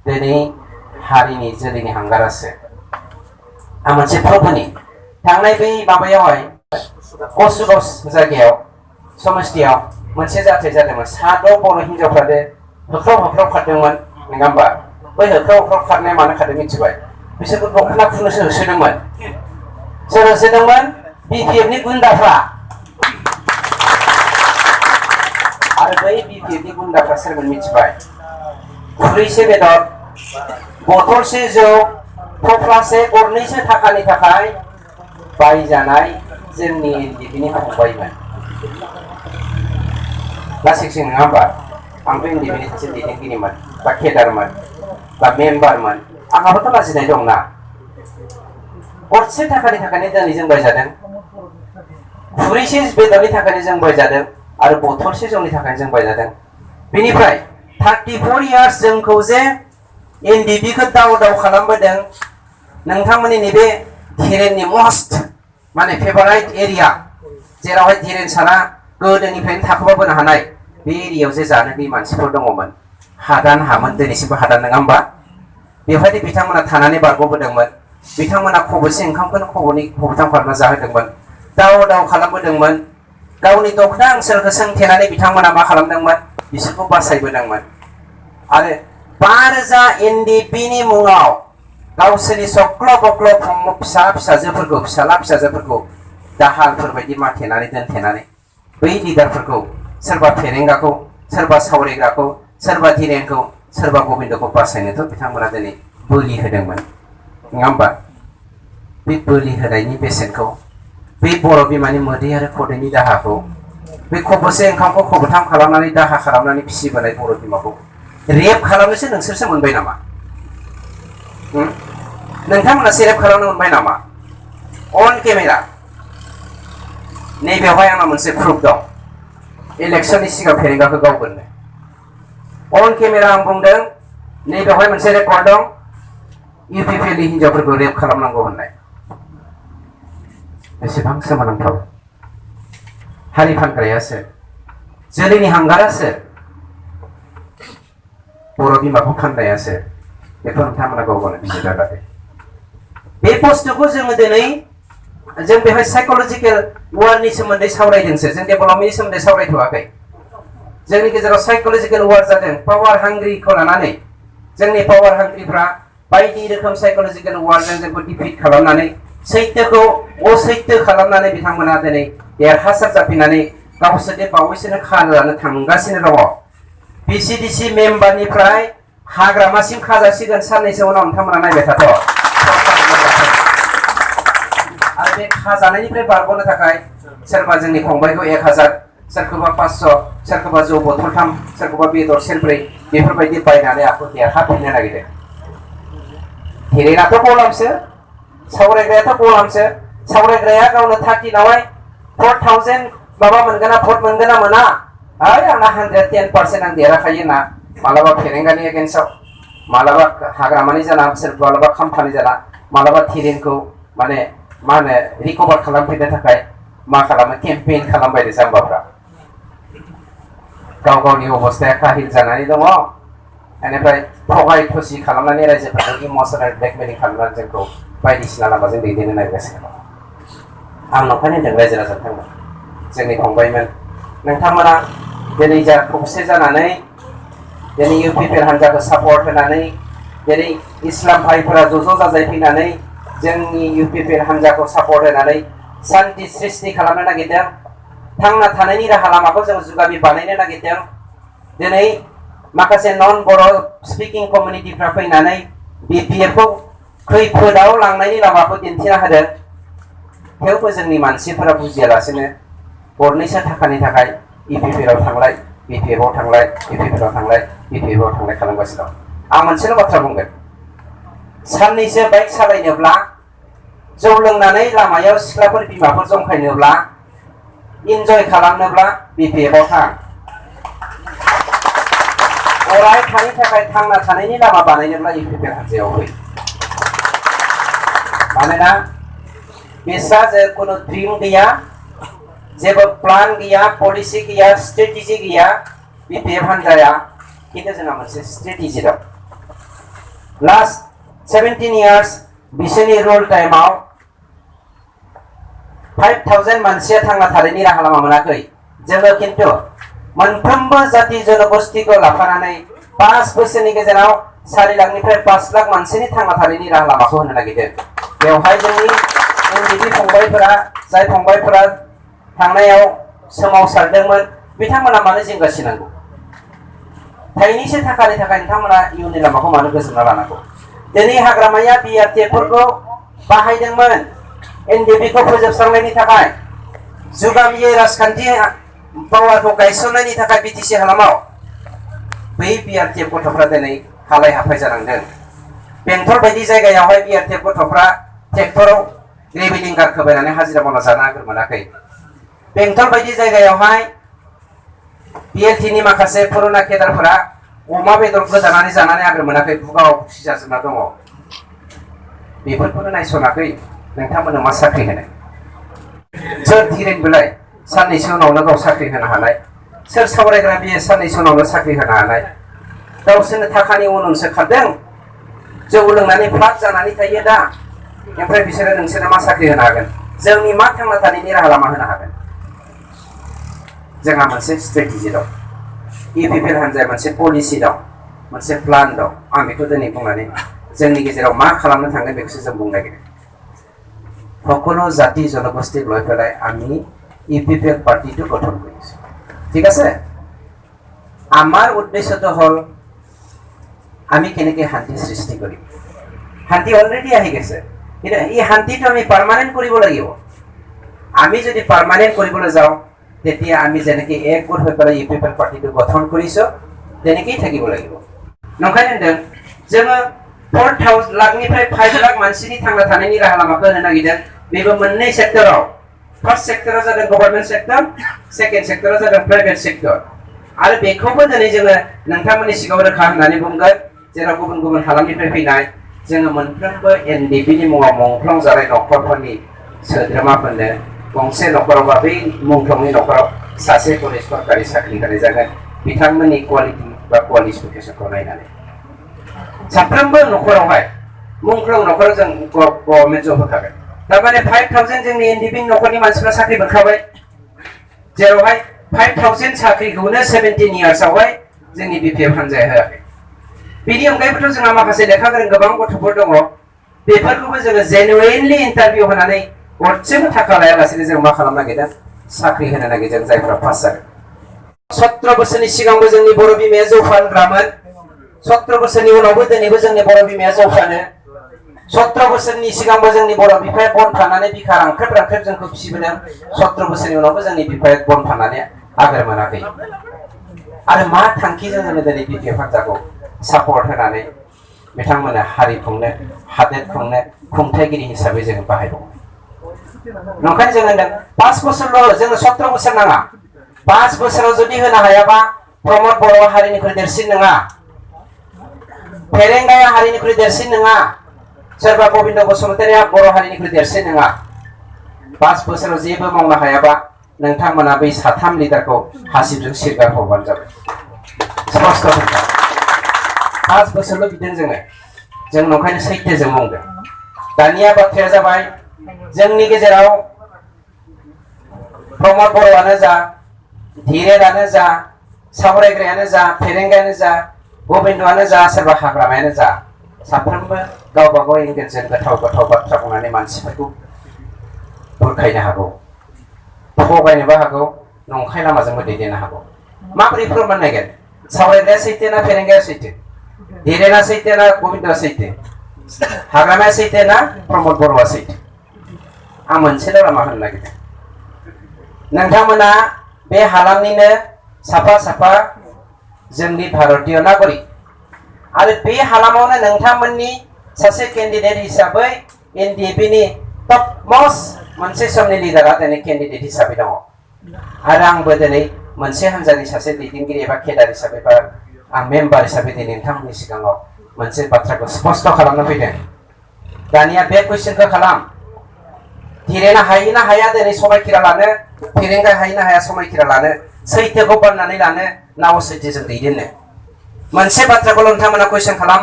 दिनै हारिनि जोलैनि हांगारासो आं मोनसे फोरबोनि थांनाय बै माबायावहाय कसुगाव जायगायाव समस्थियाव मोनसे जाथाय जादोंमोन। साद' बर' हिन्जावफ्रादे होख्राव खारदोंमोन नङा होमबा? बै होख्राव खारनाया मानो खारदों मिथिबाय? बिसोरखौ दख'ना खुनोसो होसोदोंमोन। सोर होसोदोंमोन? बिपिएफनि गुन्दाफ्रा। आरो बै बिपिएफनि गुन्दाफ्रा सोरमोन मिथिबाय? खुरैसे बेदर, बथलसे जौ, थफ्लासे गरनैसो थाखानि थाखाय बायजानाय जोंनि एनडिएफनि फंबायमोन। लासिंसिं नङा होमबा? आंबो एनडिएफनि सासे दैदेनगिरिमोन बा केडारमोन बा मेम्बारमोन। आंहाबोथ' लाजिनाय दंना। गरसे थाखानि थाखायनो दिनै जों बायजादों, खुरैसे बेदरनि थाखायनो जों बायजादों आरो बथलसे जौनि थाखायनो जों बायजादों। बेनिफ्राय 34 इयार्स जोंखौ जे एनडिएफखौ दाव खालामबोदों। नोंथांमोननि नैबे धीरेननि मस्ट माने फेभाराइट एरिया, जेरावहाय धीरेन सारा गोदोनिफ्रायनो थाखोमाबोनो हानाय बे एरियायाव जे जानो गैयै मानसिफोर दङमोन। हादान हामोन, दिनैसिमबो हादान नङा होमबा? बेवहायनो बिथांमोना थानानै बारग'बोदोंमोन। बिथांमोना खब'से ओंखामखौनो खब'थाम खालामना जाहोदोंमोन, दाव खालामबोदोंमोन। गावनि दखना ओनसोलखौ सोंथेनानै बिथांमोना मा खालामदोंमोन? बिसोरखौ बासायबोदोंमोन। आरो 5,000 एनडिएफनि मुङाव गावसोरनि सक्ल' बक्ल' फिसाला फिसाजोफोरखौ दाहालफोरबायदि माथेनानै दोनथेनानै बै लिडारफोरखौ, सोरबा फेरेंगाखौ, सोरबा सावरायग्राखौ, सोरबा धीरेनखौ, सोरबा गबिन्दखौ बासायनोथ' बिथांमोना दिनै बोलि होदोंमोन नङा होमबा? बे बोलि होनायनि बेसेनखौ, बे बर' बिमानि मोदै आरो खदैनि दाहाखौ, बे खब'से ओंखामखौ खब'थाम खालामनानै दाहा खालामनानै फिसिबोनाय बर' बिमाखौ रेप खालामनोसो नोंसोरसो मोनबाय नामा? नोंथांमोना रेप खालामनो मोनबाय नामा? अन केमेरा। नैबेवहाय आंना मोनसे प्रुफ दं। इलेक्सननि सिगां फेरेंगाखौ गावगोननो अन केमेरा आं बुंदों। नैबेवहाय मोनसे रेकर्ड दं, इउपिपिएलनि हिन्जावफोरखौ रेप खालामनांगौ होननाय। बेसेबां सोमोनांथाव! हारि फानग्रायासो, जोलैनि हांगारासो, बर' बिमाखौ फाननायासो, बेखौ नोंथांमोना गाव गावनो बिजिरना लादो। बे बुस्थुखौ जोङो दिनै जों बेवहाय साइक'लजिकेल वारनि सोमोन्दै सावरायदोंसो, जों डेभेलपमेन्टनि सोमोन्दै सावरायथ'वाखै। जोंनि गेजेराव साइक'लजिकेल वार जादों पावार हांग्रिखौ लानानै। जोंनि पावार हांग्रिफ्रा बायदि रोखोम साइक'लजिकेल वारजों जोंखौ डिफिट खालामनानै, सैथोखौ असैथो खालामनानै बिथांमोना दिनै देरहासार जाफिननानै गावसोरनि बावैसोनो खानो लानो थांगासिनो दङ। पिसिडिसि मेम्बारनिफ्राय हाग्रामासिम खाजासिगोन साननैसो उनाव, नोंथांमोना नायबाय थाथ'। आरो बे खाजानायनिफ्राय बारग'नो थाखाय सोरबा जोंनि फंबायखौ 1000, सोरखौबा 500, सोरखौबा जौ बथलथाम, सोरखौबा बेदर सेरब्रै बेफोरबायदि बायनानै आखौ देरहाफिननो नागिरदों। धीरेनाथ' गलामसो, सावरायग्रायाथ' गलामसो। सावरायग्राया गावनो 13आवहाय 4000 माबा मोनगोन ना, भट मोनगोन ना मोना? आंना 110% आं देरहाखायो ना। मालाबा फेरेंगानि एगेन्स्टआव, मालाबा हाग्रामानि जाना, मालाबा खामफानि जाना, मालाबा धीरेनखौ माने मा होनो रिकभार खालामफिननो थाखाय मा खालामो? केम्पेइन खालामबाय जाम्बाफ्रा। गाव गावनि अबस्थाया काहिल जानानै दङ। बेनिफ्राय थगाय थसि खालामनानै रायजोफोरखौ इमसनेल ब्लेकमेलिं खालामनानै जोंखौ बायदिसिना लामाजों दैदेननो नागिरगासिनो दङ। आं नंखायनो होनदों रायजो राजाफोरनो, जोंनि फंबायमोन, नोंथांमोना दिनै जा खौसे जानानै दिनै इउपिपिएल हान्जाखौ सापर्ट होनानै, दिनै इस्लाम भाइफोरा ज' जाजाय फैनानै जोंनि इउपिपिएल हान्जाखौ सापर्ट होनानै सान्ति सृष्टि खालामनो नागिरदों। थांना थानायनि राहा लामाखौ जों जुगामि बानायनो नागिरदों। दिनै माखासे नन बर' स्पिकिं कमिउनिटिफ्रा फैनानै बिपिएफखौ खैफोदाव लांनायनि लामाखौ दिन्थिना होदों। थेवबो जोंनि मानसिफोरा बुजियालासेनो गरनैसो थाखानि थाखाय इउपिपिएलआव थांलाय, बिपिएफआव थांलाय, इउपिपिएलआव थांलाय, बिपिएफआव थांलाय खालामगासिनो दं। आं मोनसेल' बाथ्रा बुंगोन, साननैसो बाइक सालायनोब्ला, जौ लोंनानै लामायाव सिख्लाफोर बिमाफोर जंखायनोब्ला, इन्जय खालामनोब्ला बिपिएफआव थां। अराय थानो थाखाय थांना थानायनि लामा बानायनोब्ला इउपिपिएल हान्जायाव फै। मानोना बिस्रा जेखुनु ड्रिम गैया, जेबो प्लान गैया, पलिसि गैया, स्ट्रेटेजि गैया बिपिएफ हान्जाया, खिन्थु जोंहा मोनसे स्ट्रेटेजि दं। लास्ट 17 years बिसोरनि रुल टाइमाव 5000 मानसिया थांना थानायनि राहा लामा मोनाखै। जोङो खिन्थु मोनफ्रोमबो जाति जनगोष्ठीखौ लाफानानै 5 बोसोरनि गेजेराव 4 लाखनिफ्राय 5 लाख मानसिनि थांना थानायनि राहा लामाखौ होनो नागिरदों। बेवहाय जोंनि एनडिपि फंबायफोरा जाय फंबायफोरा थांनायाव सोमावसारदोंमोन बिथांमोना मानो जिंगासिनांगौ? थाइनैसो थाखानि थाखाय नोंथांमोना इयुननि लामाखौ मानो गोजोनना लानांगौ? दिनै हाग्रामाया बिआरटिएफफोरखौ बाहायदोंमोन एनडिपिखौ फोजोबस्रांनायनि थाखाय, जुगामियै राजखान्थि पावारखौ गायसननायनि थाखाय बिटिसि हालामाव बै बिआरटिएफ गथ'फ्रा दिनै हालाय हाफाय जानांदों। बेंटल बायदि जायगायावहाय बिआरटिएफ गथ'फ्रा ट्रेक्टराव ग्रेभेलिं गारखोबायनानै हाजिरा मावना जानो आगोर मोनाखै। बेंटल बायदि जायगायावहाय बिएलटिनि माखासे पुरुना केदारफोरा अमा बेदर गोदानानै जानानै आगोर मोनाखै, बुगाव खुसि जाजोबना दङ। बेफोरखौनो नायसनाखै नोंथांमोननो मा साख्रि होनो? सोर धीरेनबोलाय साननैसो उनावनो गाव साख्रि होनो हानाय? सोर सावरायग्रा बियो साननैसो उनावनो साख्रि होनो हानाय? गावसोरनो थाखानि उनसो खारदों, जौ लोंनानै फ्लाट जानानै थायो दा। ओमफ्राय बिसोरो नोंसोरनो मा साख्रि होनो हागोन? जोंनि मा थांना थानायनि राहा लामा होनो हागोन? जोंहा मोनसे स्ट्रेटेजि दं, इउपिपिएल हान्जाया मोनसे पलिसि दं, मोनसे प्लान दं। आं बेखौ दिनै बुंनानै जोंनि गेजेराव मा खालामनो थांगोन बेखौसो जों बुंनो नागिरो। সকলো জাতি জনগোষ্ঠীক লৈ পেলাই আমি ইউপিপিএল পাৰ্টিটো গঠন কৰিছোঁ, ঠিক আছে? আমাৰ উদ্দেশ্যটো হ'ল আমি কেনেকৈ শান্তি সৃষ্টি কৰিম। শান্তি অলৰেডি আহি গৈছে, কিন্তু এই শান্তিটো আমি পাৰ্মানেণ্ট কৰিব লাগিব। আমি যদি পাৰ্মানেণ্ট কৰিবলৈ যাওঁ তেতিয়া আমি যেনেকৈ একগোট হৈ পেলাই ইউপিপিএল পাৰ্টিটো গঠন কৰিছোঁ তেনেকেই থাকিব লাগিব। नंखाय होनदों जोङो 4 लाखनिफ्राय 5 लाख मानसिनि थांना थानायनि राहा लामाखौ होनो नागिरदों। बेबो मोननै सेक्टराव। फार्स्ट सेक्टरा जादों गभर्नमेन्ट सेक्टर, सेकेन्ड सेक्टरा जादों प्राइभेट सेक्टर। आरो बेखौबो दिनै जोङो नोंथांमोननि सिगाङाव रोखा होननानै बुंगोन, जेराव गुबुन गुबुन हालामनिफ्राय फैनाय जोङो मोनफ्रोमबो एनडिपिनि मुङाव मुंख्लं जानाय न'खरफोरनि सोद्रोमाफोरनो गंसे न'खरावबा बै मुंख्लंनि न'खराव सासे सरकारि साख्रि होनाय जागोन बिथांमोननि क्वालिटि बा क्वालिफिकेसनखौ नायनानै। साफ्रोमबो न'खरावहाय मुंख्लं न'खराव जों गभर्नमेन्ट जब होखागोन। थारमाने 5000 जोंनि एनडिपि न'खरनि मानसिफ्रा साख्रि मोनखाबाय, जेरावहाय 5000 साख्रिखौनो 17 इयार्सआवहाय जोंनि बिपिएफ हान्जाया होआखै। बेनि अनगायैबोथ' जोंहा माखासे लेखा गोरों गोबां गथ'फोर दङ, बेफोरखौबो जोङो जेनुइनलि इन्टारभिउ होनानै गरसेबो थाखा लायालासेनो जों मा खालामनो नागिरदों? साख्रि होनो नागिरदों जायफ्रा पास जागोन। 17 बोसोरनि सिगांबो जोंनि बर' बिमाया जौ फानग्रामोन, 17 बोसोरनि उनावबो दिनैबो जोंनि बर' बिमाया जौ फानो। 17 बोसोरनि सिगांबो जोंनि बर' बिफाया बन फाननानै बिखा रांख्रेब रांख्रेब जोंखौ फिसिबोदों, 17 बोसोरनि उनावबो जोंनि बिफाया बन फाननानै आगोर मोनाखै। आरो मा थांखिजों जोङो दिनै बिपिएफ हान्जाखौ सापर्ट होनानै बिथांमोननो हारि खुंनो, हादोर खुंनो खुंथायगिरि हिसाबै जोङो बाहायबावो। नंखायनो जों होनदों 5 बोसोरल', जोंनो 17 बोसोर नाङा। 5 बोसोराव जुदि होनो हायाबा प्रमद बर'आ हारिनिख्रुइ देरसिन नङा, फेरेंगाया हारिनिख्रुइ देरसिन नङा, सोरबा गबिन्द बसुमतारिया बर' हारिनिख्रुइ देरसिन नङा। 5 बोसोराव जेबो मावनो हायाबा नोंथांमोना बै 3 लिडारखौ हासिबजों सिरगार हरबानो जाबाय। स्पष्ट खोथा। 5 बोसोरल' बिदों जोङो, जों नंखायनो सैथोजों बुंदों। दानिया बाथ्राया जाबाय जोंनि गेजेराव प्रमद बर'आनो जा, धीरेनानो जा, सावरायग्रायानो जा, फेरेंगायानो जा, गबिन्दआनो जा, सोरबा हाग्रामायानो जा, साफ्रोमबो गावबा गाव एंगेलजों गोथाव गोथाव बाथ्रा बुंनानै मानसिफोरखौ बुरखायनो हागौ, थगायनोबो हागौ, नंखाय लामाजोंबो दैदेननो हागौ। माबोरै फोरमान नायगोन? सावरायग्राया सैथो ना फेरेंगाया सैथो? धीरेना सैथो ना गबिन्दआ सैथो? हाग्रामाया सैथो ना प्रमद बर'आ सैथो? आं मोनसेल' लामा होनो नागिरदों। नोंथांमोना बे हालामनिनो साफा साफा जोंनि भारतीय नागरिक, आरो बे हालामावनो नोंथांमोननि सासे केन्डिडेट हिसाबै एनडिएपिनि टप मोस्ट मोनसे समनि लिडारा दिनै केन्डिडेट हिसाबै दङ। आरो आंबो दिनै मोनसे हान्जानि सासे दैदेनगिरि एबा केडार हिसाबै बा आं मेम्बार हिसाबै दिनै नोंथांमोननि सिगाङाव मोनसे बाथ्राखौ स्पष्ट खालामनो फैदों। दानिया बे कुइसनखौ खालाम, धीरेना हायो ना हाया दिनै समायखिरा लानो, फेरेंगा हायो ना हाया समायखिरा लानो, सैथोखौ बाननानै लानो ना असैथोजों दैदेननो? मोनसे बाथ्राखौल' नोंथांमोना कुइसन खालाम,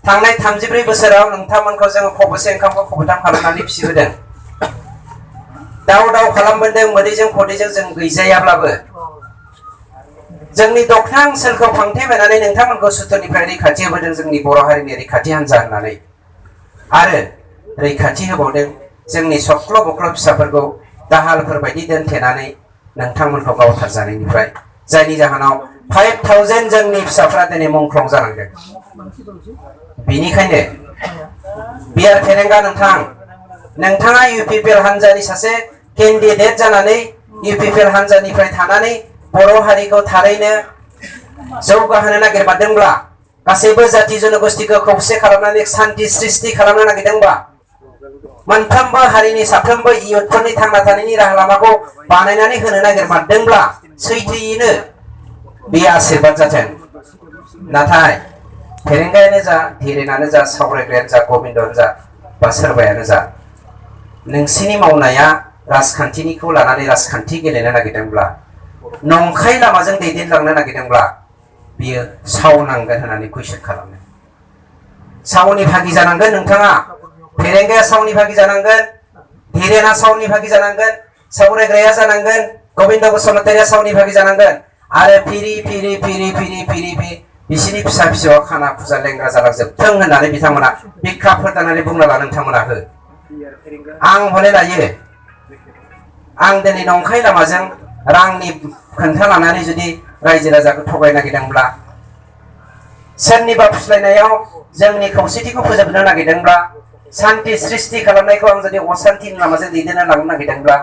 थांनाय 34 बोसोराव नोंथांमोनखौ जोङो खबसे ओंखामखौ खबथाम खालामनानै फिसिबोदों। दाव दाव खालामबोदों मोदैजों खदैजों जों गैजायाब्लाबो जोंनि दख्ना ओनसोलखौ फांथेबायनानै नोंथांमोनखौ सुथुरनिफ्राय रैखाथि होबोदों जोंनि बर' हारिनि रैखाथि हान्जा होननानै आरो रैखाथि होबावदों जोंनि सख्ल' बख्ल' फिसाफोरखौ दाहालफोर बायदि दोनथेनानै नोंथांमोनखौ गावथारजानायनिफ्राय जायनि जाहोनाव 5000 जोंनि फिसाफ्रा दिनै मुंख्लं जानांदों। बेनिखायनो बिआर फेरेंगा नोंथाङा इउपिपिएल हान्जानि सासे केन्डिडेट जानानै इउपिपिएल हान्जानिफ्राय थानानै बर' हारिखौ थारैनो जौगाहोनो नागिरबादोंब्ला गासैबो जाति जनगोष्ठीखौ खौसे खालामनानै शान्ति सृष्टि खालामनो नागिरदोंबा मोनफ्रोमबो हारिनि साफ्रोमबो इयुथफोरनि थांना थानायनि राहा लामाखौ बानायनानै होनो नागिरबादोंब्ला सैथोयैनो बे आशीर्बाद जाथों। नाथाय फेरेंगायानो जा धीरेनानो जा सावरायग्रायानो जा गबिन्दआनो जा बा सोरबायानो जा नोंसिनि मावनाया राजखान्थिनिखौ लानानै राजखान्थि गेलेनो नागिरदोंब्ला नंखाय लामाजों दैदेनलांनो नागिरदोंब्ला बियो सावनांगोन होननानै कुइसन खालामो। सावनि भागि जानांगोन नोंथाङा फेरेंगाया सावनि भागि जानांगोन धीरेना सावनि भागि जानांगोन सावरायग्राया जानांगोन गबिन्द बसुमतारिया सावनि भागि जानांगोन आरो फिरि बिसिनि फिसा फिसौआ खाना फुजा लेंग्रा जालांजोबथों होननानै बिथांमोना बिखा फोरदानानै बुंना ला नोंथांमोना हो। आं हले लायो आं दिनै नंखाय लामाजों रांनि खोन्था लानानै जुदि रायजो राजाखौ थगायनो नागिरदोंब्ला सोरनिबा फुस्लायनायाव जोंनि खौसेथिखौ फोजोबनो नागिरदोंब्ला शान्ति सृष्टि खालामनायखौ आं जुदि अशान्तिनि लामाजों दैदेनना लांनो नागिरदोंब्ला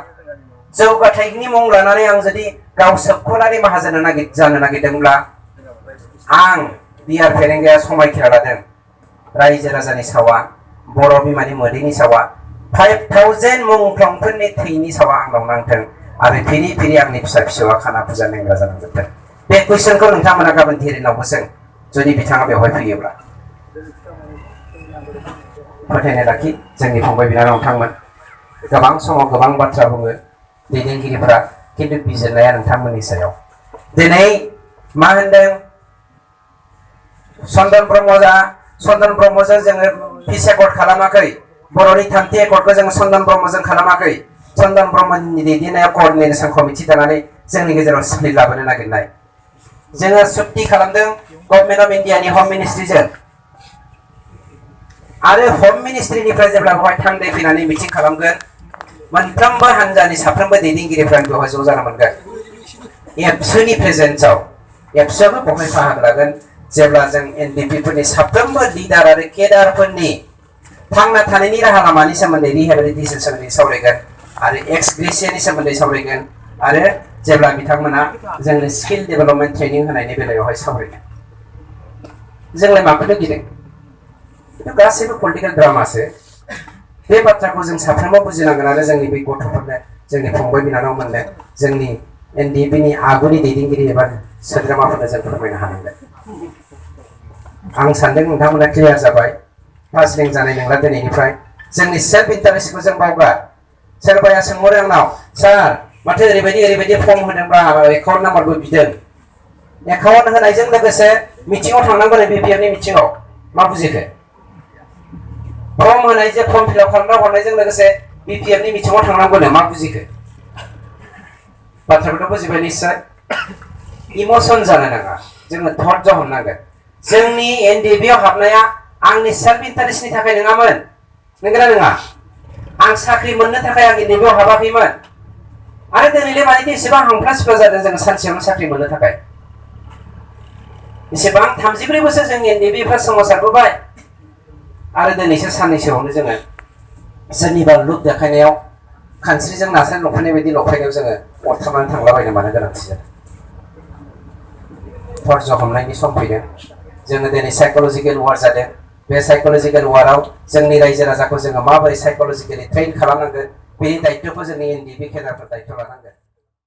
जौगाथायनि मुं लानानै आं जुदि गाव सोबख'नानै माहाजोन जानो नागिरदोंब्ला आं बिआर फेरेंगाया समायखिरा लादों रायजो राजानि सावा बर' बिमानि मोदैनि सावा 5000 मुंख्लंफोरनि थैनि सावा आंनाव नांथों आरो फिरि आंनि फिसा फिसौआ खाना फुजा लेंग्रा जालांजोबथों। बे कुइसनखौ नोंथांमोना गाबोन धीरेनावबो सों जुदि बिथाङा बेवहाय फैयोब्ला। फोथायनाय लाखि जोंनि फंबाय बिनानावथांमोन गोबां समाव गोबां बाथ्रा बुङो दैदेनगिरिफोरा खिन्थु बिजिरनाया नोंथांमोननि सायाव। दिनै मा होनदों चन्दन ब्रह्मजों जोङो पिस एकर्ड खालामाखै बर'नि 3थि एकर्डखौ जोङो चन्दन ब्रह्मजों खालामाखै। चन्दन ब्रह्मनि दैदेननायाव कअर्डिनेसन कमिटि दानानै जोंनि गेजेराव स्प्लिट लाबोनो नागिरनाय जोङो सुक्ति खालामदों गभर्नमेन्ट अफ इन्डियानि हम मिनिस्ट्रिजों आरो हम मिनिस्ट्रिनिफ्राय जेब्ला बेवहाय थान्दै फैनानै मिटिं खालामगोन मोनफ्रोमबो हान्जानि साफ्रोमबो दैदेनगिरिफ्रानो बेवहाय ज' जानो मोनगोन। एबसुनि प्रेजेन्सआव एबसुआबो बेवहाय बाहागो लागोन जेब्ला जों एनडिपिफोरनि साफ्रोमबो लिडार आरो केडारफोरनि थांना थानायनि राहा लामानि सोमोन्दै रिहेबिलिटेसन सोमोन्दै सावरायगोन आरो एक्स ग्रेसियानि सोमोन्दै सावरायगोन आरो जेब्ला बिथांमोना जोंनो स्किल डेभेलपमेन्ट ट्रेनिं होनायनि बेलायावहाय सावरायगोन। जोंलाय माखौथो गिदों गासैबो पलिटिकेल ड्रामासो। बे बाथ्राखौ जों साफ्रोमबो बुजिनांगोन आरो जोंनि बै गथ'फोरनो जोंनि फंबाय बिनानावमोननो जोंनि एनडिपिनि आगुनि दैदेनगिरि एबा सोद्रोमाफोरनो जों फोरमायनो हानांगोन। आं सानदों नोंथांमोना क्लियार जाबाय पासलिं जानाय नंला दिनैनिफ्राय जोंनि सेल्फ इन्टारेस्टखौ जों बावगार। सोरबाया सोंहरो आंनाव सार माथो ओरैबायदि फर्म होदोंब्ला एकाउन्ट नाम्बारबो बिदों एकाउन्ट होनायजों लोगोसे मिटिङाव थांनांगोन बिपिएफनि मिटिङाव मा बुजिखो? फर्म होनाय जे फर्म फिलआप खालामना हरनायजों लोगोसे बिपिएफनि मिटिङाव थांनांगौनो मा बुजिखो? बाथ्राखौथ' बुजिबाय निश्चय। इमोसन जानो नाङा जोङो धैर्य हमनांगोन। जोंनि एनडिपिआव हाबनाया आंनि सेल्फ इन्टारेस्टनि थाखाय नङामोन नंगौना नङा? आं साख्रि मोननो थाखाय आं एनडिपिआव हाबाखैमोन आरो दिनैलाय मानिथो एसेबां हांफ्ला सिफ्ला जादों जों सानसेयावनो साख्रि मोननो थाखाय। एसेबां 34 बोसोर जोंनि एनडिपिफ्रा सोमावसारबोबाय आरो दिनैसो साननैसोआवनो जोङो सोरनिबा लुप देखायनायाव खानस्रिजों नास्राय लफायनाय बायदि लफायनायाव जोङो अरथाबनानै थांलाबायनो मानो गोनांथि जादों? धैर्य हमनायनि सम फैदों। जोङो दिनै साइकोलजिकेल वार जादों। बे साइकोलजिकेल वाराव जोंनि रायजो राजाखौ जोङो माबोरै साइकोलजिकेलि ट्रेन खालामनांगोन बेनि दायित्वखौ जोंनि एनडिपि केडारफोर दायित्व लानांगोन।